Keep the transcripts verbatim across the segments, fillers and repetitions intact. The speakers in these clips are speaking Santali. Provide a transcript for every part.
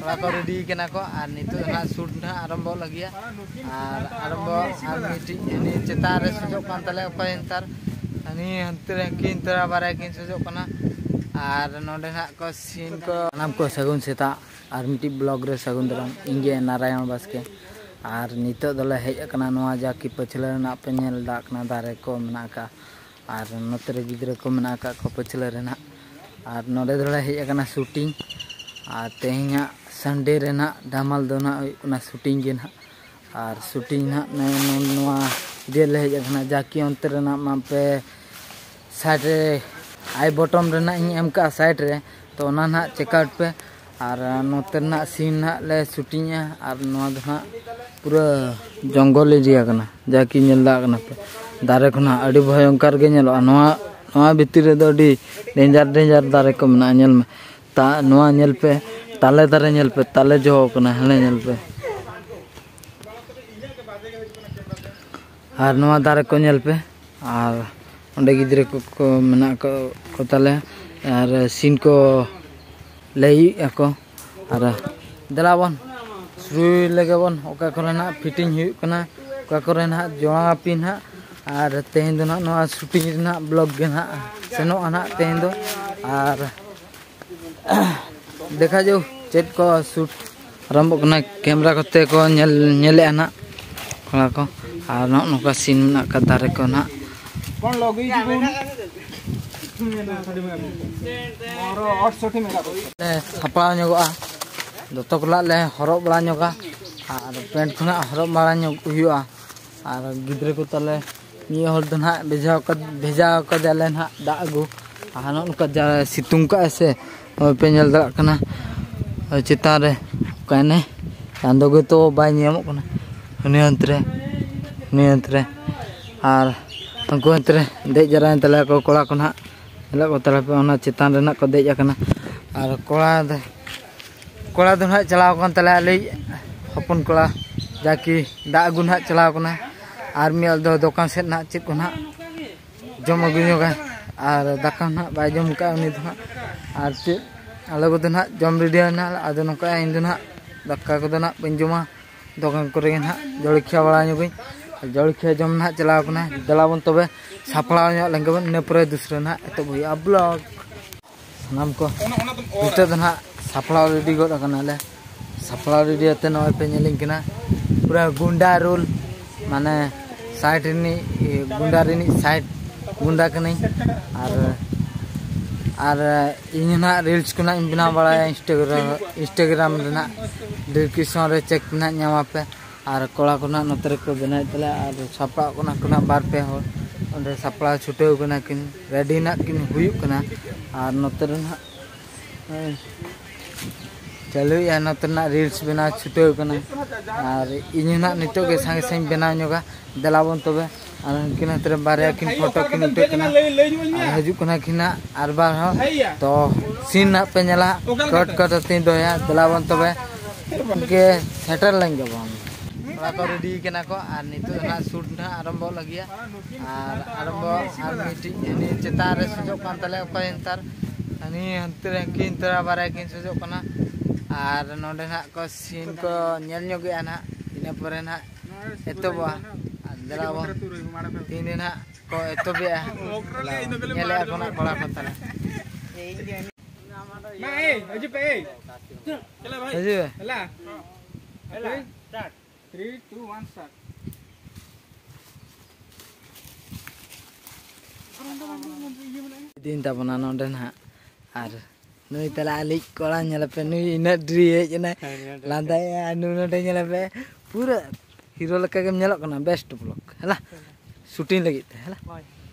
ᱠᱚᱲᱟ ᱠᱚ ᱨᱮᱰᱤ ᱠᱟᱱᱟ ᱠᱚ ᱟᱨ ᱱᱤᱛᱚᱜ ᱫᱚ ᱱᱟᱦᱟᱜ ᱥᱩᱴ ᱱᱟᱦᱟᱜ ᱟᱨᱟᱢᱵᱚᱜ ᱞᱟᱹᱜᱤᱫ᱾ ᱟᱨ ᱟᱨᱟᱢᱵᱚ ᱟᱨ ᱢᱤᱫᱴᱤᱡ ᱩᱱᱤ ᱪᱮᱛᱟᱱ ᱨᱮ ᱥᱚᱡᱚᱜ ᱠᱟᱱ ᱛᱟᱞᱮ ᱚᱠᱚᱭ ᱱᱮᱛᱟᱨ ᱦᱟᱹᱱᱤ ᱦᱟᱱᱛᱮ ᱨᱮ ᱦᱟᱹᱱᱠᱤᱱ ᱛᱚᱨᱟ ᱵᱟᱨᱭᱟ ᱠᱤᱱ ᱥᱚᱡᱚᱜ ᱠᱟᱱᱟ᱾ ᱟᱨ ᱱᱚᱰᱮ ᱱᱟᱦᱟᱜ ᱠᱚ ᱥᱤᱱ ᱠᱚ ᱥᱟᱱᱟᱢ ᱠᱚ ᱥᱟᱹᱜᱩᱱ ᱥᱮᱛᱟᱜ ᱟᱨ ᱢᱤᱫᱴᱤᱡ ᱵᱞᱚᱜ ᱨᱮ ᱥᱟᱹᱜᱩᱱ ᱫᱟᱨᱟᱢ᱾ ᱤᱧ ᱜᱮ ᱱᱟᱨᱟᱭᱚᱱ ᱵᱟᱥᱠᱮ᱾ ᱟᱨ ᱱᱤᱛᱚᱜ ᱫᱚᱞᱮ ᱦᱮᱡ ᱟᱠᱟᱱᱟ ᱱᱚᱣᱟ ᱡᱟᱠᱤ ᱯᱟᱹᱪᱷᱞᱟᱹ ᱨᱮᱱᱟᱜ ᱯᱮ ᱧᱮᱞ ᱫᱟᱲᱮᱭᱟᱜ ᱠᱟᱱᱟ ᱫᱟᱨᱮ ᱠᱚ ᱢᱮᱱᱟᱜ ᱟᱠᱟᱫ᱾ ᱟᱨ ᱱᱚᱛᱮ ᱨᱮ ᱜᱤᱫᱽᱨᱟᱹ ᱠᱚ ᱢᱮᱱᱟᱜ ᱟᱠᱟᱫ ᱠᱚᱣᱟ ᱯᱟᱹᱪᱷᱞᱟᱹ ᱨᱮ ᱱᱟᱦᱟᱜ᱾ ᱟᱨ ᱱᱚᱰᱮ ᱫᱚᱞᱮ ᱦᱮᱡ ᱟᱠᱟᱱᱟ ᱥᱩᱴᱤᱝ᱾ ᱟᱨ ᱛᱮᱦᱮᱧᱟᱜ ᱥᱟᱱᱰᱮ ᱨᱮ ᱱᱟᱦᱟᱜ ᱫᱷᱟᱢᱟᱞ ᱫᱚ ᱱᱟᱦᱟᱜ ᱦᱩᱭᱩᱜ ᱠᱟᱱᱟ ᱥᱩᱴᱤᱝ ᱜᱮ ᱱᱟᱦᱟᱜ᱾ ᱟᱨ ᱥᱩᱴᱤᱝ ᱱᱟᱦᱟᱜ ᱱᱚ-, ᱱᱚ-, ᱱᱚᱣᱟ ᱤᱭᱟᱹ ᱞᱮ ᱦᱮᱡ ᱟᱠᱟᱱᱟ ᱡᱟᱠᱤ ᱚᱱᱛᱮ ᱨᱮᱱᱟᱜ ᱢᱟ ᱯᱮ ᱥᱟᱭᱤᱰ ᱨᱮ ᱟᱭ ᱵᱚᱴᱚᱢ ᱨᱮᱱᱟᱜ ᱤᱧ ᱮᱢ ᱠᱟᱜᱼᱟ ᱥᱟᱭᱤᱰ ᱨᱮ, ᱛᱚ ᱚᱱᱟ ᱱᱟᱦᱟᱜ ᱪᱮᱠ ᱟᱣᱩᱴ ᱯᱮ᱾ ᱟᱨ ᱱᱚᱛᱮ ᱨᱮᱱᱟᱜ ᱥᱤᱱ ᱱᱟᱦᱟᱜ ᱞᱮ ᱥᱩᱴᱤᱝᱟ᱾ ᱟᱨ ᱱᱚᱣᱟ ᱫᱚ ᱱᱟᱦᱟᱜ ᱯᱩᱨᱟᱹ ᱡᱚᱝᱜᱚᱞ ᱮᱨᱤᱭᱟ ᱠᱟᱱᱟ, ᱡᱟᱠᱤ ᱧᱮᱞ ᱫᱟᱲᱮᱭᱟᱜ ᱠᱟᱱᱟ ᱯᱮ᱾ ᱫᱟᱨᱮ ᱠᱷᱚᱱᱟᱜ ᱟᱹᱰᱤ ᱵᱷᱚᱭᱚᱝᱠᱟᱨ ᱜᱮ ᱧᱮᱞᱚᱜᱼᱟ᱾ ᱱᱚᱣᱟ ᱱᱚᱣᱟ ᱵᱷᱤᱛᱤᱨ ᱨᱮᱫᱚ ᱟᱹᱰᱤ ᱰᱮᱧᱡᱟᱨ ᱰᱮᱧᱡᱟᱨ ᱫᱟᱨᱮ ᱠᱚ ᱢᱮᱱᱟᱜᱼᱟ᱾ ᱧᱮᱞ ᱢᱮ, ᱛᱟ ᱱᱚᱣᱟ ᱧᱮᱞ ᱯᱮ, ᱛᱟᱞᱮ ᱫᱟᱨᱮ ᱧᱮᱞ ᱯᱮ, ᱛᱟᱞᱮ ᱡᱚ ᱠᱟᱱᱟ, ᱦᱟᱱᱮ ᱧᱮᱞ ᱯᱮ᱾ ᱟᱨ ᱱᱚᱣᱟ ᱫᱟᱨᱮ ᱠᱚ ᱧᱮᱞ ᱯᱮ᱾ ᱟᱨ ᱚᱸᱰᱮ ᱜᱤᱫᱽᱨᱟᱹ ᱠᱚᱠᱚ ᱢᱮᱱᱟᱜ ᱠᱚ ᱠᱚ ᱛᱟᱞᱮ᱾ ᱟᱨ ᱥᱤᱱ ᱠᱚ ᱞᱟᱹᱭᱮᱫ ᱟᱠᱚ᱾ ᱟᱨ ᱫᱮᱞᱟ ᱵᱚᱱ ᱥᱩᱨᱩᱭ ᱞᱮᱜᱮ ᱵᱚᱱ, ᱚᱠᱟ ᱠᱚᱨᱮ ᱱᱟᱜ ᱯᱷᱤᱴᱤᱝ ᱦᱩᱭᱩᱜ ᱠᱟᱱᱟ, ᱚᱠᱟ ᱠᱚᱨᱮ ᱱᱟᱜ ᱡᱚᱲᱟᱣ ᱟᱯᱮ ᱱᱟᱜ᱾ ᱟᱨ ᱛᱮᱦᱮᱧ ᱫᱚ ᱱᱟᱜ ᱱᱚᱣᱟ ᱥᱩᱴᱤᱝ ᱨᱮᱱᱟᱜ ᱵᱞᱚᱜ ᱜᱮ ᱱᱟᱜ ᱥᱮᱱᱚᱜᱼᱟ ᱱᱟᱜ ᱛᱮᱦᱮᱧ ᱫᱚ᱾ ᱟᱨ ᱫᱮᱠᱷᱟ ᱡᱟᱣ ᱪᱮᱫ ᱠᱚ ᱥᱩᱴ ᱟᱨᱟᱢᱵᱚᱜ ᱠᱟᱱᱟ᱾ ᱠᱮᱢᱨᱟ ᱠᱚᱛᱮ ᱠᱚ ᱧᱮᱞ ᱧᱮᱞᱮᱜᱼᱟ ᱱᱟᱜ ᱠᱚᱲᱟ ᱠᱚ᱾ ᱟᱨ ᱱᱚᱜᱼᱚ ᱱᱚᱝᱠᱟ ᱥᱤᱱ ᱢᱮᱱᱟᱜ ᱟᱠᱟᱫ ᱫᱟᱨᱮ ᱠᱚ ᱱᱟᱜ᱾ ᱞᱮ ᱥᱟᱯᱲᱟᱣ ᱧᱚᱜᱚᱜᱼᱟ, ᱫᱚᱛᱚ ᱠᱚᱞᱟᱜ ᱞᱮ ᱦᱚᱨᱚᱜ ᱵᱟᱲᱟ ᱧᱚᱜᱟ᱾ ᱟᱨ ᱯᱮᱱᱴ ᱠᱷᱚᱱᱟᱜ ᱦᱚᱨᱚᱜ ᱵᱟᱲᱟ ᱧᱚᱜ ᱦᱩᱭᱩᱜᱼᱟ᱾ ᱟᱨ ᱜᱤᱫᱽᱨᱟᱹ ᱠᱚ ᱛᱟᱞᱮ ᱢᱤᱫ ᱦᱚᱲ ᱫᱚ ᱱᱟᱦᱟᱜ ᱵᱷᱮᱡᱟ ᱟᱠᱟᱫ-, ᱵᱷᱮᱡᱟ ᱠᱟᱫᱮᱭᱟᱞᱮ ᱱᱟᱦᱟᱜ ᱫᱟᱜ ᱟᱹᱜᱩ᱾ ᱟᱨ ᱱᱚᱜᱼᱚ ᱱᱚᱝᱠᱟ ᱡᱟ ᱥᱤᱛᱩᱝ ᱠᱟᱜᱼᱟᱭ ᱥᱮ, ᱱᱚᱜᱼᱚᱭ ᱯᱮ ᱧᱮᱞ ᱫᱟᱲᱮᱭᱟᱜ ᱠᱟᱱᱟ᱾ ᱟᱨ ᱪᱮᱛᱟᱱ ᱨᱮ ᱚᱠᱟᱭᱱᱟᱭ ᱪᱟᱸᱫᱚ ᱜᱮᱛᱚ ᱵᱟᱭ ᱧᱮᱞ ᱧᱟᱢᱚᱜ ᱠᱟᱱᱟ᱾ ᱩᱱᱤ ᱦᱟᱱᱛᱮ ᱨᱮ, ᱩᱱᱤ ᱦᱟᱱᱛᱮ ᱨᱮ, ᱟᱨ ᱩᱱᱠᱩ ᱦᱟᱱᱛᱮ ᱨᱮ ᱫᱮᱡ ᱡᱟᱣᱨᱟᱭᱮᱱ ᱛᱟᱞᱮᱭᱟ ᱠᱚ ᱠᱚᱲᱟ ᱠᱚ ᱱᱟᱦᱟᱜ᱾ ᱧᱮᱞᱚᱜ ᱠᱚ ᱛᱟᱞᱮ ᱯᱮ, ᱚᱱᱟ ᱪᱮᱛᱟᱱ ᱨᱮ ᱱᱟᱦᱟᱜ ᱠᱚ ᱫᱮᱡ ᱟᱠᱟᱱᱟ᱾ ᱟᱨ ᱠᱚᱲᱟ ᱫᱚ, ᱠᱚᱲᱟ ᱫᱚ ᱱᱟᱦᱟᱜ ᱪᱟᱞᱟᱣ ᱟᱠᱟᱱ ᱛᱟᱞᱮᱭᱟ ᱟᱞᱮᱭᱤᱡ ᱦᱚᱯᱚᱱ ᱠᱚᱲᱟ, ᱡᱟᱠᱤ ᱫᱟᱜ ᱟᱹᱜᱩ ᱱᱟᱦᱟᱜ ᱪᱟᱞᱟᱣ ᱟᱠᱟᱱᱟ᱾ ᱟᱨ ᱢᱤᱫ ᱦᱚᱲ ᱫᱚ ᱫᱚᱠᱟᱱ ᱥᱮᱫ ᱱᱟᱦᱟᱜ ᱪᱮᱫ ᱠᱚ ᱱᱟᱦᱟᱜ ᱡᱚᱢ ᱟᱹᱜᱩ ᱧᱚᱜᱟ᱾ ᱟᱨ ᱫᱟᱠᱟ ᱱᱟᱦᱟᱜ ᱵᱟᱭ ᱡᱚᱢ ᱠᱟᱜᱼᱟ ᱩᱱᱤ ᱫᱚ ᱱᱟᱦᱟᱜ᱾ ᱟᱨ ᱪᱮᱫ ᱟᱞᱮ ᱠᱚᱫᱚ ᱱᱟᱦᱟᱜ ᱡᱚᱢ ᱨᱮᱰᱤ ᱱᱟᱦᱟᱜ, ᱟᱫᱚ ᱱᱚᱝᱠᱟ ᱤᱧ ᱫᱚ ᱱᱟᱦᱟᱜ ᱫᱟᱠᱟ ᱠᱚᱫᱚ ᱱᱟᱦᱟᱜ ᱵᱟᱹᱧ ᱡᱚᱢᱟ, ᱫᱚᱠᱟᱱ ᱠᱚᱨᱮ ᱜᱮ ᱱᱟᱦᱟᱜ ᱡᱚᱞᱚᱠᱷᱤᱭᱟ ᱵᱟᱲᱟ ᱧᱚᱜᱟᱹᱧ᱾ ᱡᱚᱞᱚᱠᱷᱤᱭᱟ ᱡᱚᱢ ᱱᱟᱦᱟᱜ ᱪᱟᱞᱟᱣ ᱠᱟᱱᱟ᱾ ᱫᱮᱞᱟ ᱵᱚᱱ ᱛᱚᱵᱮ ᱥᱟᱯᱲᱟᱣ ᱧᱚᱜ ᱞᱮᱱ ᱜᱮᱵᱚᱱ, ᱤᱱᱟᱹ ᱯᱚᱨᱮ ᱫᱩᱥᱨᱟᱹ ᱱᱟᱦᱟᱜ ᱮᱛᱚᱦᱚᱵ ᱦᱩᱭᱩᱜᱼᱟ ᱵᱞᱚᱜ᱾ ᱥᱟᱱᱟᱢ ᱠᱚ ᱱᱤᱛᱚᱜ ᱫᱚ ᱱᱟᱦᱟᱜ ᱥᱟᱯᱲᱟᱣ ᱨᱮᱰᱤ ᱜᱚᱫ ᱟᱠᱟᱱᱟᱞᱮ᱾ ᱥᱟᱯᱲᱟᱣ ᱨᱮᱰᱤ ᱟᱛᱮ ᱱᱚᱜᱼᱚᱭ ᱯᱮ ᱧᱮᱞᱤᱧ ᱠᱟᱱᱟ, ᱯᱩᱨᱟᱹ ᱜᱩᱱᱰᱟ ᱨᱩᱞ, ᱢᱟᱱᱮ ᱥᱟᱭᱤᱰ ᱨᱤᱱᱤᱡ ᱜᱩᱱᱰᱟ ᱨᱤᱱᱤᱡ ᱥᱟᱭᱤᱰ ᱜᱩᱱᱰᱟ ᱠᱟᱹᱱᱟᱹᱧ᱾ ᱟᱨ ᱟᱨ ᱤᱧ ᱦᱚᱸ ᱱᱟᱦᱟᱜ ᱨᱤᱞᱥ ᱠᱚ ᱱᱟᱦᱟᱜ ᱤᱧ ᱵᱮᱱᱟᱣ ᱵᱟᱲᱟᱭᱟ ᱤᱱᱥᱴᱟᱜᱨᱟᱢ, ᱤᱱᱥᱴᱟᱜᱨᱟᱢ ᱨᱮᱱᱟᱜ ᱰᱤᱥᱠᱨᱤᱯᱥᱚᱱ ᱨᱮ ᱪᱮᱠ ᱱᱟᱦᱟᱜ ᱧᱟᱢᱟᱯᱮ᱾ ᱟᱨ ᱠᱚᱲᱟ ᱠᱚ ᱱᱟᱦᱟᱜ ᱱᱚᱛᱮ ᱨᱮᱠᱚ ᱵᱮᱱᱟᱣᱮᱫ ᱛᱟᱞᱮᱭᱟ, ᱟᱨ ᱥᱟᱯᱲᱟᱣ ᱠᱚ ᱱᱟᱦᱟᱜ ᱠᱚ ᱱᱟᱦᱟᱜ ᱵᱟᱨ ᱯᱮ ᱦᱚᱲ ᱚᱸᱰᱮ ᱥᱟᱯᱲᱟᱣ ᱪᱷᱩᱴᱟᱹᱣ ᱠᱟᱱᱟ ᱠᱤᱱ, ᱨᱮᱰᱤ ᱱᱟᱦᱟᱜ ᱠᱤᱱ ᱦᱩᱭᱩᱜ ᱠᱟᱱᱟ᱾ ᱟᱨ ᱱᱚᱛᱮ ᱨᱮ ᱱᱟᱦᱟᱜ ᱦᱮᱸ᱾ ᱪᱟᱹᱞᱩᱭᱮᱫᱼᱟ, ᱱᱚᱛᱮᱱᱟᱜ ᱨᱤᱞᱥ ᱵᱮᱱᱟᱣ ᱪᱷᱩᱴᱟᱹᱣ ᱠᱟᱱᱟ᱾ ᱟᱨ ᱤᱧ ᱦᱚᱸ ᱱᱟᱜ ᱱᱤᱛᱚᱜ ᱜᱮ ᱥᱟᱸᱜᱮ ᱥᱟᱸᱜᱮᱧ ᱵᱮᱱᱟᱣ ᱧᱚᱜᱟ᱾ ᱫᱮᱞᱟ ᱵᱚᱱ ᱛᱚᱵᱮ᱾ ᱟᱨ ᱩᱱᱠᱤᱱ ᱦᱟᱛᱮ ᱨᱮ ᱵᱟᱨᱭᱟ ᱠᱤᱱ ᱯᱷᱳᱴᱳ ᱠᱤᱱ ᱩᱴᱷᱟᱹᱜ ᱠᱟᱱᱟ᱾ ᱟᱨ ᱦᱤᱡᱩᱜ ᱠᱟᱱᱟ ᱠᱤᱱ ᱦᱟᱸᱜ ᱟᱨ ᱵᱟᱨ ᱦᱚᱲ᱾ ᱛᱚ ᱥᱤᱱ ᱱᱟᱜ ᱯᱮ ᱧᱮᱞᱟ, ᱠᱟᱴ ᱠᱟᱴ ᱟᱛᱮᱧ ᱫᱚᱦᱚᱭᱟ᱾ ᱫᱮᱞᱟ ᱵᱚᱱ ᱛᱚᱵᱮ᱾ ᱜᱮ ᱥᱮᱴᱮᱨ ᱞᱮᱱ ᱜᱮᱵᱚᱱ᱾ ᱠᱚᱲᱟ ᱠᱚ ᱨᱮᱰᱤ ᱠᱟᱱᱟ ᱠᱚ ᱟᱨ ᱱᱤᱛᱚᱜ ᱫᱚ ᱱᱟᱜ ᱥᱩᱴ ᱱᱟᱜ ᱟᱨᱟᱢᱵᱷᱚᱜ ᱞᱟᱹᱜᱤᱫ᱾ ᱟᱨ ᱟᱨᱟᱢᱵᱷᱚ ᱟᱨ ᱢᱤᱫᱴᱤᱡ ᱦᱟᱹᱱᱤ ᱪᱮᱛᱟᱱ ᱨᱮ ᱥᱩᱡᱚᱜ ᱠᱟᱱ ᱛᱟᱞᱮᱭᱟ ᱚᱠᱚᱭ ᱱᱮᱛᱟᱨ᱾ ᱦᱟᱹᱱᱤ ᱦᱟᱱᱛᱮ ᱨᱮ ᱩᱱᱠᱤᱱ ᱛᱚᱨᱟ ᱵᱟᱨᱭᱟ ᱠᱤᱱ ᱥᱩᱡᱚᱜ ᱠᱟᱱᱟ᱾ ᱟᱨ ᱱᱚᱰᱮ ᱱᱟᱜ ᱠᱚ ᱥᱤᱱ ᱠᱚ ᱧᱮᱞ ᱧᱚᱜᱮᱜᱼᱟ ᱱᱟᱜ᱾ ᱤᱱᱟᱹ ᱯᱚᱨᱮ ᱱᱟᱜ ᱮᱛᱚᱦᱚᱵᱚᱜᱼᱟ᱾ ᱟᱨ ᱫᱮᱞᱟ ᱵᱚᱱ ᱛᱤᱱ ᱨᱮ ᱱᱟᱜ ᱠᱚ ᱮᱛᱚᱦᱚᱵᱮᱜᱼᱟ᱾ ᱧᱮᱞᱮᱜᱼᱟ ᱠᱚ ᱱᱟᱜ ᱠᱚᱲᱟ ᱠᱚ ᱛᱟᱞᱮ᱾ ᱢᱟ, ᱮᱭ, ᱦᱤᱡᱩᱜ ᱯᱮ, ᱮᱭ᱾ ᱪᱮᱞᱟ ᱵᱷᱟᱭ? ᱦᱤᱡᱩᱜ ᱯᱮ᱾ ᱦᱮᱞᱟ᱾ ᱦᱮᱞᱟ᱾ ᱦᱮᱞᱟ᱾ Start. Three, two, one, start. ᱫᱤᱱ ᱛᱟᱵᱚᱱᱟ ᱱᱚᱰᱮ ᱱᱟᱦᱟᱜ᱾ ᱟᱨ ᱱᱩᱭ ᱛᱟᱞᱟ ᱟᱞᱮᱭᱤᱡ ᱠᱚᱲᱟ ᱧᱮᱞᱮᱯᱮ, ᱱᱩᱭ ᱤᱱᱟᱹᱜ ᱰᱨᱤ ᱦᱮᱡ ᱮᱱᱟᱭ᱾ ᱦᱮᱸ, ᱤᱱᱟᱹᱜ ᱰᱨᱤ᱾ ᱞᱟᱸᱫᱟᱭᱟ, ᱟᱨ ᱱᱩᱭ ᱱᱚᱰᱮ ᱧᱮᱞᱮᱯᱮ, ᱯᱩᱨᱟᱹ ᱦᱤᱨᱳ ᱞᱮᱠᱟ ᱜᱮᱢ ᱧᱮᱞᱚᱜ ᱠᱟᱱᱟ᱾ ᱵᱮᱥᱴ ᱵᱞᱚᱜ ᱦᱮᱞᱟ, ᱥᱩᱴᱤᱝ ᱞᱟᱹᱜᱤᱫ ᱛᱮ ᱦᱮᱞᱟ᱾ ᱦᱳᱭ᱾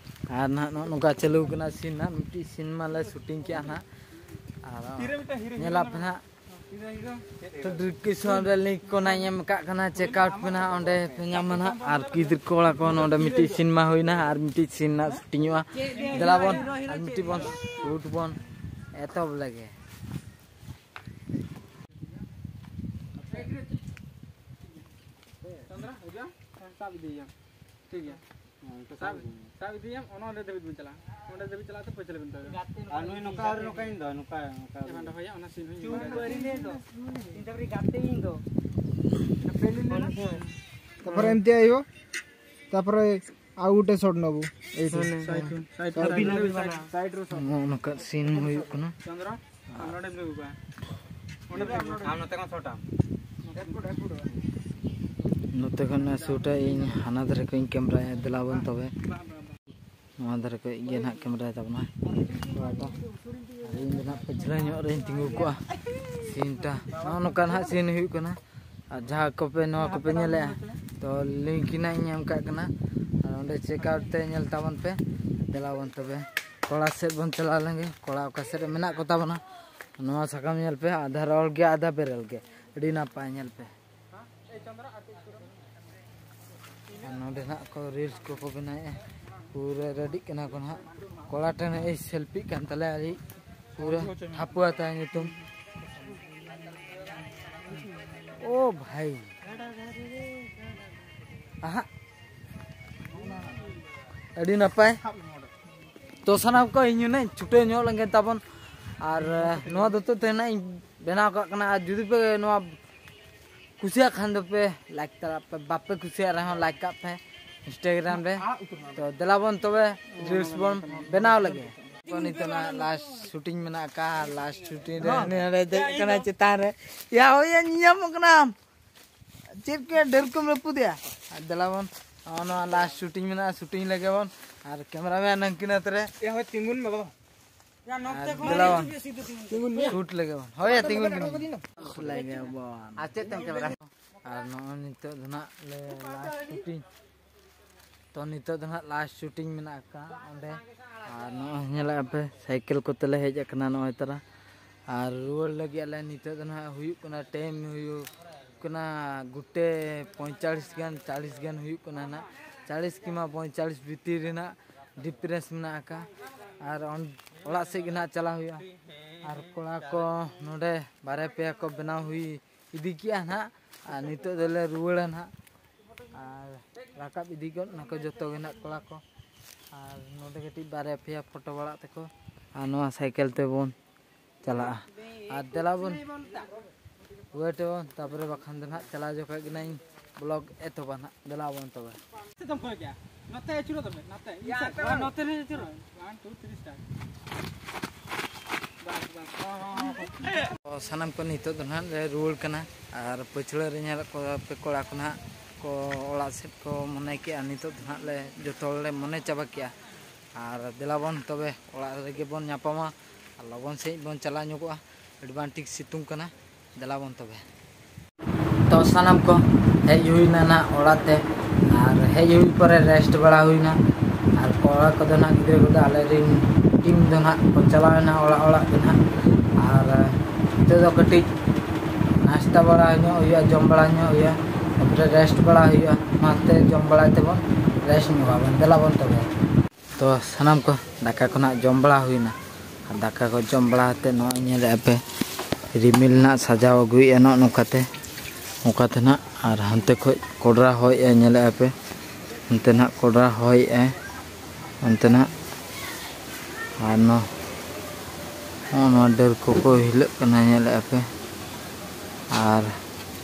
ᱟᱨ ᱱᱟᱦᱟᱜ ᱱᱚᱜᱼᱚ ᱱᱚᱝᱠᱟ ᱪᱟᱹᱞᱩ ᱠᱟᱱᱟ ᱥᱤᱱ ᱱᱟᱦᱟᱜ, ᱢᱤᱫᱴᱤᱡ ᱥᱤᱱ ᱢᱟᱞᱮ ᱥᱩᱴᱤᱝ ᱠᱮᱜᱼᱟ ᱱᱟᱦᱟᱜ᱾ ᱟᱨ ᱛᱤᱨᱮ ᱢᱤᱫᱴᱟᱝ ᱦᱤᱨᱳ ᱧᱮᱞᱟᱯᱮ ᱱᱟᱦᱟᱜ᱾ ᱛᱚ ᱰᱤᱥᱠᱨᱤᱯᱥᱚᱱ ᱨᱮ ᱞᱤᱝᱠ ᱠᱚ ᱱᱟᱜ ᱮᱢ ᱟᱠᱟᱫ ᱠᱟᱱᱟ, ᱪᱮᱠ ᱟᱣᱩᱴ ᱯᱮ ᱱᱟᱦᱟᱜ, ᱚᱸᱰᱮ ᱯᱮ ᱧᱟᱢᱟ ᱱᱟᱦᱟᱜ᱾ ᱟᱨ ᱜᱤᱫᱽᱨᱟᱹ ᱠᱚᱲᱟ ᱠᱚ ᱱᱚᱰᱮ ᱢᱤᱫᱴᱤᱡ ᱥᱤᱱᱮᱢᱟ ᱦᱩᱭᱱᱟ ᱟᱨ ᱢᱤᱫᱴᱤᱡ ᱥᱤᱱ ᱱᱟᱜ ᱥᱩᱴᱤᱝᱚᱜᱼᱟ᱾ ᱫᱮᱞᱟ ᱵᱚᱱ ᱟᱨ ᱢᱤᱫᱴᱤᱡ ᱵᱚᱱ ᱥᱩᱴ ᱵᱚᱱ ᱮᱛᱚᱦᱚᱵ ᱞᱮᱜᱮ᱾ ᱪᱚᱱᱫᱨᱟ, ᱦᱤᱡᱩᱜ ᱟᱢ? ᱦᱮᱸ, ᱥᱟᱵ ᱤᱫᱤᱭᱮᱭᱟᱢ᱾ ᱴᱷᱤᱠ ᱜᱮᱭᱟ᱾ ᱦᱮᱸ, ᱤᱱᱠᱟᱹ ᱥᱟᱵ, ᱥᱟᱵ ᱤᱫᱤᱭᱮᱭᱟᱢ᱾ ᱥᱟᱵ ᱤᱫᱤᱭᱮᱭᱟᱢ, ᱚᱱᱟ ᱚᱸᱰᱮ ᱫᱷᱟᱹᱵᱤᱡ ᱵᱚᱱ ᱪᱟᱞᱟᱜᱼᱟ᱾ ᱚᱸᱰᱮ ᱫᱷᱟᱹᱵᱤᱡ ᱪᱟᱞᱟᱜ ᱛᱮ ᱯᱚᱭᱥᱟ ᱞᱮ ᱵᱮᱱ ᱛᱟᱵᱮᱱᱟ᱾ ᱟᱨ ᱱᱩᱭ ᱱᱚᱝᱠᱟ ᱟᱨ ᱱᱚᱝᱠᱟ ᱤᱧ ᱫᱚ ᱱᱚᱝᱠᱟ ᱱᱚᱝᱠᱟ ᱮᱢᱟᱱ ᱫᱚᱦᱚᱭᱟ ᱚᱱᱟ ᱥᱤᱱ ᱦᱚᱸ ᱤᱧ ᱵᱟᱲᱟᱭᱟ᱾ ᱤᱧ ᱫᱚ ᱤᱧ ᱫᱚ ᱜᱟᱛᱮ ᱤᱧ ᱫᱚ᱾ ᱛᱟᱯᱚᱨᱮ ᱮᱢᱛᱮ ᱟᱭᱳ, ᱛᱟᱯᱚᱨᱮ ᱟᱨ ᱜᱚᱴᱮ ᱥᱚᱴ ᱱᱟᱵᱚ᱾ ᱮᱭ ᱛᱚ᱾ ᱥᱟᱭᱤᱰ ᱨᱮ, ᱥᱟᱭᱤᱰ ᱨᱮ, ᱥᱟᱭᱤᱰ ᱨᱮ, ᱥᱟᱭᱤᱰ ᱨᱮ᱾ ᱱᱚᱜᱼᱚ ᱱᱚᱝᱠᱟ ᱥᱤᱱ ᱦᱩᱭᱩᱜ ᱠᱟᱱᱟ᱾ ᱪᱚᱸᱫᱽᱨᱟ, ᱟᱢ ᱱᱚᱰᱮᱢ ᱫᱩᱲᱩᱵᱟ᱾ ᱚᱸᱰᱮ ᱫᱚ ᱟᱢ ᱱᱚᱰᱮ᱾ ᱟᱢ ᱱᱚᱛᱮ ᱠᱷᱚᱱ ᱥᱚᱴ ᱟᱢ᱾ ᱱᱚᱛᱮ ᱠᱷᱚᱱ ᱥᱩᱴᱟ ᱤᱧ ᱦᱟᱱᱟ ᱫᱷᱟᱨᱮ ᱠᱷᱚᱱ ᱤᱧ ᱠᱮᱢᱨᱟᱭᱟ᱾ ᱫᱮᱞᱟ ᱵᱚᱱ ᱛᱚᱵᱮ᱾ ᱱᱚᱣᱟ ᱫᱷᱟᱨᱮ ᱠᱷᱚᱱ ᱜᱮ ᱱᱟᱦᱟᱜ ᱠᱮᱢᱨᱟᱭ ᱛᱟᱵᱚᱱᱟ᱾ ᱟᱨ ᱤᱧ ᱫᱚ ᱱᱟᱦᱟᱜ ᱯᱟᱹᱪᱷᱞᱟᱹ ᱧᱚᱜ ᱨᱮᱧ ᱛᱤᱸᱜᱩ ᱠᱚᱜᱼᱟ᱾ ᱥᱤᱱᱴᱟ ᱱᱚᱜᱼᱚ ᱱᱚᱝᱠᱟ ᱱᱟᱦᱟᱜ ᱥᱤᱱ ᱦᱩᱭᱩᱜ ᱠᱟᱱᱟ᱾ ᱟᱨ ᱡᱟᱦᱟᱸ ᱠᱚᱯᱮ ᱱᱚᱣᱟ ᱠᱚᱯᱮ ᱧᱮᱞᱮᱜᱼᱟ, ᱛᱚ ᱞᱤᱝᱠ ᱱᱟᱦᱟᱜ ᱤᱧ ᱮᱢ ᱠᱟᱜ ᱠᱟᱱᱟ᱾ ᱟᱨ ᱚᱸᱰᱮ ᱪᱮᱠ ᱟᱣᱩᱴ ᱛᱮ ᱧᱮᱞ ᱛᱟᱵᱚᱱ ᱯᱮ᱾ ᱫᱮᱞᱟ ᱵᱚᱱ ᱛᱚᱵᱮ ᱠᱚᱲᱟ ᱥᱮᱫ ᱵᱚᱱ ᱪᱟᱞᱟᱣ ᱞᱮᱱᱜᱮ᱾ ᱠᱚᱲᱟ ᱚᱠᱟ ᱥᱮᱫ ᱨᱮ ᱢᱮᱱᱟᱜ ᱠᱚ ᱛᱟᱵᱚᱱᱟ, ᱱᱚᱣᱟ ᱥᱟᱠᱟᱢ ᱧᱮᱞ ᱯᱮ, ᱟᱫᱷᱟ ᱨᱚᱞ ᱜᱮ ᱟᱫᱷᱟ ᱵᱮᱨᱮᱞ ᱜᱮ᱾ ᱟᱹᱰᱤ ᱱᱟᱯᱟᱭ ᱧᱮᱞ ᱯᱮ᱾ ᱟᱨ ᱱᱚᱰᱮ ᱱᱟᱦᱟᱜ ᱠᱚ ᱨᱤᱞᱥ ᱠᱚᱠᱚ ᱵᱮᱱᱟᱣᱮᱫᱼᱟ᱾ ᱯᱩᱨᱟᱹ ᱨᱮᱰᱤᱜ ᱠᱟᱱᱟ ᱠᱚ ᱱᱟᱦᱟᱜ᱾ ᱠᱚᱲᱟ ᱴᱷᱮᱱ ᱮᱭ ᱥᱮᱞᱯᱤᱜ ᱠᱟᱱ ᱛᱟᱞᱮᱭᱟ ᱟᱹᱰᱤ ᱯᱩᱨᱟᱹ ᱴᱷᱟᱹᱯᱩᱣᱟ ᱛᱟᱭ ᱧᱩᱛᱩᱢ᱾ ᱳ ᱵᱷᱟᱭ, ᱟᱦᱟᱜ, ᱟᱹᱰᱤ ᱱᱟᱯᱟᱭ᱾ ᱛᱚ ᱥᱟᱱᱟᱢ ᱠᱚ ᱤᱧ ᱦᱩᱱᱟᱹᱝ ᱪᱷᱩᱴᱟᱹᱣ ᱧᱚᱜ ᱞᱮᱱᱠᱷᱟᱱ ᱛᱟᱵᱚᱱ᱾ ᱟᱨ ᱱᱚᱣᱟ ᱫᱚᱛᱚ ᱛᱮ ᱱᱟᱜ ᱤᱧ ᱵᱮᱱᱟᱣ ᱠᱟᱜ ᱠᱟᱱᱟ᱾ ᱟᱨ ᱡᱩᱫᱤ ᱯᱮ ᱱᱚᱣᱟ ᱠᱩᱥᱤᱭᱟᱜ ᱠᱷᱟᱱ ᱫᱚᱯᱮ ᱞᱟᱭᱤᱠ ᱛᱟᱨᱟ ᱯᱮ, ᱵᱟᱯᱮ ᱠᱩᱥᱤᱭᱟᱜ ᱨᱮᱦᱚᱸ ᱞᱟᱭᱤᱠ ᱠᱟᱜ ᱯᱮ ᱤᱱᱥᱴᱟᱜᱨᱟᱢ ᱨᱮ᱾ ᱛᱚ ᱫᱮᱞᱟ ᱵᱚᱱ ᱛᱚᱵᱮ ᱨᱤᱞᱥ ᱵᱚᱱ ᱵᱮᱱᱟᱣ ᱞᱮᱜᱮ᱾ ᱛᱚ ᱱᱤᱛᱚᱜ ᱱᱟᱜ ᱞᱟᱥᱴ ᱥᱩᱴᱤᱝ ᱢᱮᱱᱟᱜ ᱟᱠᱟᱫ᱾ ᱞᱟᱥᱴ ᱥᱩᱴᱤᱝ ᱨᱮ ᱱᱚᱰᱮ ᱫᱮᱡ ᱠᱟᱱᱟ ᱪᱮᱛᱟᱱ ᱨᱮ᱾ ᱭᱟ ᱦᱳᱭ ᱭᱟ, ᱧᱮᱧᱟᱢᱚᱜ ᱠᱟᱱᱟᱢ᱾ ᱪᱮᱫ ᱠᱚ ᱰᱟᱹᱨ ᱠᱚᱢ ᱨᱟᱹᱯᱩᱫᱮᱜᱼᱟ? ᱟᱨ ᱫᱮᱞᱟ ᱵᱚᱱ, ᱱᱚᱜᱼᱚ ᱱᱚᱣᱟ ᱞᱟᱥᱴ ᱥᱩᱴᱤᱝ ᱢᱮᱱᱟᱜᱼᱟ, ᱥᱩᱴᱤᱝ ᱞᱮᱜᱮ ᱵᱚᱱ᱾ ᱟᱨ ᱠᱮᱢᱨᱟᱢᱮᱱ ᱦᱟᱹᱱᱠᱤᱱ ᱟᱹᱛ ᱨᱮ᱾ ᱮ ᱦᱳᱭ, ᱛᱤᱸᱜᱩᱱ ᱢᱮ ᱵᱟᱵᱟ᱾ ᱟᱨ ᱫᱮᱞᱟ ᱵᱚᱱ ᱥᱩᱴ ᱞᱮᱜᱮ ᱵᱚᱱ᱾ ᱦᱳᱭ, ᱛᱤᱸᱜᱩᱱ ᱠᱟᱱᱟ᱾ ᱞᱮᱜᱮ ᱵᱚᱱ᱾ ᱟᱨ ᱪᱮᱫ ᱛᱮᱢ ᱠᱮᱢᱮᱨᱟ? ᱟᱨ ᱱᱚᱜᱼᱚᱭ ᱱᱤᱛᱚᱜ ᱫᱚ ᱱᱟᱜ ᱞᱮ ᱞᱟᱥᱴ ᱥᱩᱴᱤᱝ᱾ ᱛᱚ ᱱᱤᱛᱚᱜ ᱫᱚ ᱱᱟᱜ ᱞᱟᱥᱴ ᱥᱩᱴᱤᱝ ᱢᱮᱱᱟᱜ ᱟᱠᱟᱫ ᱚᱸᱰᱮ᱾ ᱟᱨ ᱱᱚᱜᱼᱚᱭ ᱧᱮᱞᱮᱫᱼᱟ ᱯᱮ ᱥᱟᱭᱠᱮᱞ ᱠᱚᱛᱮ ᱞᱮ ᱦᱮᱡ ᱟᱠᱟᱱᱟ ᱱᱚᱜᱼᱚᱭ ᱛᱟᱨᱟ᱾ ᱟᱨ ᱨᱩᱣᱟᱹᱲ ᱞᱟᱹᱜᱤᱫ ᱟᱞᱮ ᱱᱤᱛᱚᱜ ᱫᱚ ᱱᱟᱜ ᱦᱩᱭᱩᱜ ᱠᱟᱱᱟ, ᱴᱟᱭᱤᱢ ᱦᱩᱭᱩᱜ ᱠᱟᱱᱟ ᱜᱩᱴᱮ ᱯᱚᱸᱭᱛᱟᱞᱤᱥ ᱜᱟᱱ, ᱪᱟᱞᱤᱥ ᱜᱟᱱ ᱦᱩᱭᱩᱜ ᱠᱟᱱᱟ ᱱᱟᱜ᱾ ᱪᱟᱞᱤᱥ ᱠᱤᱢᱟ ᱯᱚᱸᱭᱛᱟᱞᱤᱥ ᱵᱷᱤᱛᱤᱨ ᱨᱮᱱᱟᱜ ᱰᱤᱯᱷᱟᱨᱮᱱᱥ ᱢᱮᱱᱟᱜ ᱟᱠᱟᱫ᱾ ᱟᱨ ᱚᱱ-, ᱚᱲᱟᱜ ᱥᱮᱫ ᱜᱮ ᱱᱟᱜ ᱪᱟᱞᱟᱣ ᱦᱩᱭᱩᱜᱼᱟ᱾ ᱟᱨ ᱠᱚᱲᱟ ᱠᱚ ᱱᱚᱰᱮ ᱵᱟᱨᱭᱟ ᱯᱮᱭᱟ ᱠᱚ ᱵᱮᱱᱟᱣ ᱦᱩᱭ ᱤᱫᱤ ᱠᱮᱜᱼᱟ ᱱᱟᱦᱟᱜ᱾ ᱟᱨ ᱱᱤᱛᱚᱜ ᱫᱚᱞᱮ ᱨᱩᱣᱟᱹᱲᱟ ᱱᱟᱦᱟᱜ᱾ ᱟᱨ ᱨᱟᱠᱟᱵ ᱤᱫᱤ ᱜᱚᱫ ᱱᱟᱠᱚ ᱡᱚᱛᱚ ᱜᱮ ᱱᱟᱦᱟᱜ ᱠᱚᱲᱟ ᱠᱚ᱾ ᱟᱨ ᱱᱚᱰᱮ ᱠᱟᱹᱴᱤᱡ ᱵᱟᱨᱭᱟ ᱯᱮᱭᱟ ᱯᱷᱳᱴᱳ ᱵᱟᱲᱟᱜ ᱛᱟᱠᱚ, ᱟᱨ ᱱᱚᱣᱟ ᱥᱟᱭᱠᱮᱞ ᱛᱮᱵᱚᱱ ᱪᱟᱞᱟᱜᱼᱟ᱾ ᱟᱨ ᱫᱮᱞᱟ ᱵᱚᱱ ᱣᱮᱴ ᱟᱵᱚᱱ, ᱛᱟᱯᱚᱨᱮ ᱵᱟᱠᱷᱟᱱ ᱫᱚ ᱱᱟᱦᱟᱜ ᱪᱟᱞᱟᱣ ᱡᱚᱠᱷᱚᱱ ᱜᱮ ᱱᱟᱦᱟᱜ ᱤᱧ ᱵᱞᱚᱜ ᱮᱛᱚᱦᱚᱵᱟ ᱱᱟᱦᱟᱜ᱾ ᱫᱮᱞᱟ ᱵᱚᱱ ᱛᱚᱵᱮ᱾ ᱱᱚᱛᱮ ᱟᱹᱪᱩᱨᱚᱜ ᱛᱟᱵᱮ, ᱱᱚᱛᱮ, ᱤᱧ ᱥᱮᱫ᱾ ᱱᱚᱛᱮ ᱨᱮ ᱟᱹᱪᱩᱨᱚᱜ ᱢᱮ᱾ One, two, three, start. ᱵᱟᱥ, ᱵᱟᱥ᱾ ᱦᱚᱸ, ᱦᱚᱸ, ᱦᱚᱸ᱾ ᱛᱚ, ᱥᱟᱱᱟᱢ ᱠᱚ ᱱᱤᱛᱚᱜ ᱫᱚ ᱱᱟᱦᱟᱜ ᱞᱮ ᱨᱩᱣᱟᱹᱲ ᱠᱟᱱᱟ᱾ ᱟᱨ ᱯᱟᱹᱪᱷᱞᱟᱹ ᱨᱮ ᱧᱮᱞᱮᱫ ᱠᱚᱣᱟ ᱯᱮ ᱠᱚᱲᱟ ᱠᱚ ᱱᱟᱦᱟᱜ ᱠᱚ ᱚᱲᱟᱜ ᱥᱮᱫ ᱠᱚ ᱢᱚᱱᱮ ᱠᱮᱜᱼᱟ᱾ ᱱᱤᱛᱚᱜ ᱫᱚ ᱱᱟᱦᱟᱜ ᱞᱮ ᱡᱚᱛᱚ ᱦᱚᱲ ᱞᱮ ᱢᱚᱱᱮ ᱪᱟᱵᱟ ᱠᱮᱜᱼᱟ᱾ ᱟᱨ ᱫᱮᱞᱟ ᱵᱚᱱ ᱛᱚᱵᱮ ᱚᱲᱟᱜ ᱨᱮᱜᱮ ᱵᱚᱱ ᱧᱟᱯᱟᱢᱟ ᱟᱨ ᱞᱚᱜᱚᱱ ᱥᱟᱺᱦᱤᱡ ᱵᱚᱱ ᱪᱟᱞᱟᱣ ᱧᱚᱜᱚᱜᱼᱟ᱾ ᱟᱹᱰᱤ ᱵᱟᱝ ᱴᱷᱤᱠ ᱥᱤᱛᱩᱝ ᱠᱟᱱᱟ᱾ ᱫᱮᱞᱟ ᱵᱚᱱ ᱛᱚᱵᱮ᱾ ᱛᱚ ᱥᱟᱱᱟᱢ ᱠᱚ ᱦᱮᱡ ᱦᱩᱭᱱᱟ ᱱᱟᱦᱟᱜ ᱚᱲᱟᱜ ᱛᱮ, ᱟᱨ ᱦᱮᱡ ᱦᱩᱭ ᱯᱚᱨᱮ ᱨᱮᱥᱴ ᱵᱟᱲᱟ ᱦᱩᱭᱱᱟ᱾ ᱟᱨ ᱠᱚᱲᱟ ᱠᱚᱫᱚ ᱱᱟᱦᱟᱜ, ᱜᱤᱫᱽᱨᱟᱹ ᱠᱚᱫᱚ ᱟᱞᱮ ᱨᱮᱱ ᱴᱤᱢ ᱫᱚ ᱱᱟᱦᱟᱜ ᱠᱚ ᱪᱟᱞᱟᱣ ᱮᱱᱟ ᱚᱲᱟᱜ ᱚᱲᱟᱜ ᱛᱮ ᱱᱟᱦᱟᱜ᱾ ᱟᱨ ᱱᱤᱛᱚᱜ ᱫᱚ ᱠᱟᱹᱴᱤᱡ ᱱᱟᱥᱛᱟ ᱵᱟᱲᱟ ᱧᱚᱜ ᱦᱩᱭᱩᱜᱼᱟ, ᱡᱚᱢ ᱵᱟᱲᱟ ᱧᱚᱜ ᱦᱩᱭᱩᱜᱼᱟ, ᱛᱟᱨᱯᱚᱨᱮ ᱨᱮᱥᱴ ᱵᱟᱲᱟ ᱦᱩᱭᱩᱜᱼᱟ᱾ ᱚᱱᱟᱛᱮ ᱡᱚᱢ ᱵᱟᱲᱟᱭ ᱛᱮᱵᱚᱱ ᱨᱮᱥᱴ ᱧᱚᱜ ᱟᱵᱚᱱ᱾ ᱫᱮᱞᱟ ᱵᱚᱱ ᱛᱚᱵᱮ᱾ ᱛᱚ ᱥᱟᱱᱟᱢ ᱠᱚ ᱫᱟᱠᱟ ᱠᱚ ᱱᱟᱜ ᱡᱚᱢ ᱵᱟᱲᱟ ᱦᱩᱭᱱᱟ᱾ ᱟᱨ ᱫᱟᱠᱟ ᱠᱚ ᱡᱚᱢ ᱵᱟᱲᱟ ᱠᱟᱛᱮ ᱱᱚᱜᱼᱚᱭ ᱧᱮᱞᱮᱫᱼᱟ ᱯᱮ, ᱨᱤᱢᱤᱞ ᱱᱟᱜ ᱥᱟᱡᱟᱣ ᱟᱹᱜᱩᱭᱮᱫᱼᱟ ᱱᱚᱜᱼᱚ ᱱᱚᱝᱠᱟᱛᱮ, ᱱᱚᱝᱠᱟᱛᱮ ᱱᱟᱜ᱾ ᱟᱨ ᱦᱟᱱᱛᱮ ᱠᱷᱚᱡ ᱠᱚᱰᱨᱟ ᱦᱚᱭᱮᱜᱼᱟᱭ, ᱧᱮᱞᱮᱫᱼᱟ ᱯᱮ, ᱦᱟᱱᱛᱮ ᱱᱟᱜ ᱠᱚᱰᱨᱟ ᱦᱚᱭᱮᱜᱼᱟᱭ ᱚᱱᱛᱮ ᱱᱟᱜ᱾ ᱟᱨ ᱱᱚ-, ᱱᱚᱜᱼᱚ ᱱᱚᱣᱟ ᱰᱟᱹᱨ ᱠᱚᱠᱚ ᱦᱤᱞᱟᱹᱜ ᱠᱟᱱᱟ, ᱧᱮᱞᱮᱫᱼᱟ ᱯᱮ᱾ ᱟᱨ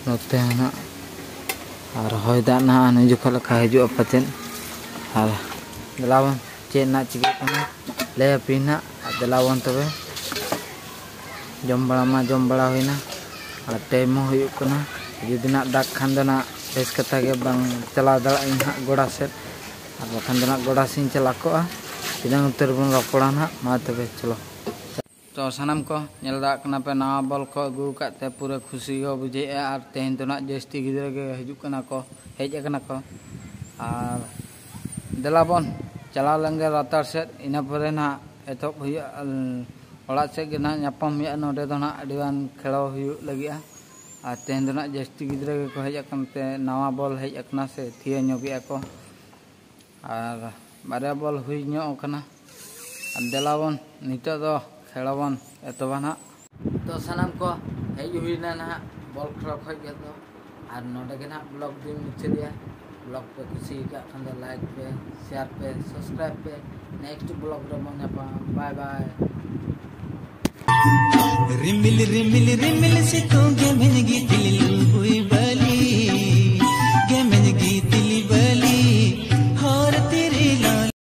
ᱱᱚᱛᱮ ᱦᱚᱸ ᱱᱟᱜ ᱟᱨ ᱦᱚᱭ ᱫᱟᱜ ᱱᱟᱦᱟᱜ ᱱᱩᱭ ᱡᱚᱠᱷᱚᱱ ᱞᱮᱠᱟ ᱦᱤᱡᱩᱜᱼᱟ ᱯᱟᱪᱮᱫ᱾ ᱟᱨ ᱫᱮᱞᱟ ᱵᱚᱱ ᱪᱮᱫ ᱱᱟᱜ ᱪᱤᱠᱟᱹᱜ ᱠᱟᱱᱟ, ᱞᱟᱹᱭ ᱟᱯᱮᱭᱟᱹᱧ ᱱᱟᱜ᱾ ᱟᱨ ᱫᱮᱞᱟ ᱵᱚᱱ ᱛᱚᱵᱮ, ᱡᱚᱢ ᱵᱟᱲᱟ ᱢᱟ ᱡᱚᱢ ᱵᱟᱲᱟ ᱦᱩᱭᱱᱟ, ᱟᱨ ᱴᱟᱭᱤᱢ ᱦᱚᱸ ᱦᱩᱭᱩᱜ ᱠᱟᱱᱟ᱾ ᱡᱩᱫᱤ ᱱᱟᱜ ᱫᱟᱜᱽ ᱠᱷᱟᱱ ᱫᱚ ᱱᱟᱜ ᱵᱮᱥ ᱠᱟᱛᱷᱟ ᱜᱮ, ᱵᱟᱝ ᱪᱟᱞᱟᱣ ᱫᱟᱲᱮᱭᱟᱜ ᱟᱹᱧ ᱱᱟᱜ ᱜᱚᱰᱟ ᱥᱮᱫ, ᱟᱨ ᱵᱟᱠᱷᱟᱱ ᱫᱚ ᱱᱟᱜ ᱜᱚᱰᱟ ᱥᱮᱫ ᱤᱧ ᱪᱟᱞᱟᱣ ᱠᱚᱜᱼᱟ᱾ ᱛᱤᱱᱟᱹᱝ ᱩᱛᱟᱹᱨ ᱵᱚᱱ ᱨᱚᱯᱚᱲᱟ ᱱᱟᱜ, ᱢᱟ ᱛᱚᱵᱮ ᱪᱚᱞᱚ᱾ ᱛᱚ ᱥᱟᱱᱟᱢ ᱠᱚ ᱧᱮᱞ ᱫᱟᱲᱮᱭᱟᱜ ᱠᱟᱱᱟ ᱯᱮ, ᱱᱟᱣᱟ ᱵᱚᱞ ᱠᱚ ᱟᱹᱜᱩ ᱟᱠᱟᱫ ᱛᱮ ᱯᱩᱨᱟᱹ ᱠᱷᱩᱥᱤ ᱠᱚ ᱵᱩᱡᱷᱟᱹᱣᱮᱫᱼᱟ᱾ ᱟᱨ ᱛᱮᱦᱮᱧ ᱫᱚ ᱱᱟᱜ ᱡᱟᱹᱥᱛᱤ ᱜᱤᱫᱽᱨᱟᱹ ᱜᱮ ᱦᱤᱡᱩᱜ ᱠᱟᱱᱟ ᱠᱚ, ᱦᱮᱡ ᱟᱠᱟᱱᱟ ᱠᱚ᱾ ᱟᱨ ᱫᱮᱞᱟ ᱵᱚᱱ ᱪᱟᱞᱟᱣ ᱞᱮᱱ ᱜᱮ ᱞᱟᱛᱟᱨ ᱥᱮᱫ, ᱤᱱᱟᱹ ᱯᱚᱨᱮ ᱱᱟᱜ ᱮᱛᱚᱦᱚᱵ ᱦᱩᱭᱩᱜᱼᱟ, ᱚᱲᱟᱜ ᱥᱮᱫ ᱜᱮ ᱱᱟᱜ ᱧᱟᱯᱟᱢ ᱦᱩᱭᱩᱜᱼᱟ᱾ ᱱᱚᱰᱮ ᱫᱚ ᱱᱟᱜ ᱟᱹᱰᱤ ᱜᱟᱱ ᱠᱷᱮᱞᱳ ᱦᱩᱭᱩᱜ ᱞᱟᱹᱜᱤᱫᱼᱟ᱾ ᱟᱨ ᱛᱮᱦᱮᱧ ᱫᱚ ᱱᱟᱜ ᱡᱟᱹᱥᱛᱤ ᱜᱤᱫᱽᱨᱟᱹ ᱜᱮᱠᱚ ᱦᱮᱡ ᱟᱠᱟᱱ ᱛᱮ, ᱱᱟᱣᱟ ᱵᱚᱞ ᱦᱮᱡ ᱟᱠᱟᱱᱟ ᱥᱮ, ᱛᱷᱤᱭᱟᱹ ᱧᱚᱜᱮᱜᱼᱟ ᱠᱚ᱾ ᱟᱨ ᱵᱟᱨᱭᱟ ᱵᱚᱞ ᱦᱩᱭ ᱧᱚᱜ ᱟᱠᱟᱱᱟ᱾ ᱟᱨ ᱫᱮᱞᱟ ᱵᱚᱱ, ᱱᱤᱛᱚᱜ ᱫᱚ ᱠᱷᱮᱞᱟ ᱵᱚᱱ ᱮᱛᱚᱦᱚᱵᱟ ᱱᱟᱦᱟᱜ᱾ ᱛᱚ ᱥᱟᱱᱟᱢ ᱠᱚ ᱦᱮᱡ ᱦᱩᱭᱱᱟ ᱱᱟᱦᱟᱜ ᱵᱚᱞ ᱠᱷᱮᱞᱟ ᱠᱷᱚᱡ ᱜᱮ ᱫᱚ᱾ ᱟᱨ ᱱᱚᱰᱮ ᱜᱮ ᱱᱟᱦᱟᱜ ᱵᱞᱚᱜ ᱫᱩᱧ ᱢᱩᱪᱟᱹᱫᱮᱜᱼᱟ᱾ Vlog ᱯᱮ ᱠᱩᱥᱤ ᱟᱠᱟᱫ ᱠᱷᱟᱱ ᱫᱚ like ᱯᱮ, share ᱯᱮ, subscribe ᱯᱮ᱾ Next vlog ᱨᱮᱵᱚᱱ ᱧᱟᱯᱟᱢᱟ᱾ Bye bye. ᱨᱤᱢᱤᱞ ᱨᱤᱢᱤᱞ ᱨᱤᱢᱤᱞ ᱥᱤᱛᱩᱝ ᱜᱮᱢᱮᱧ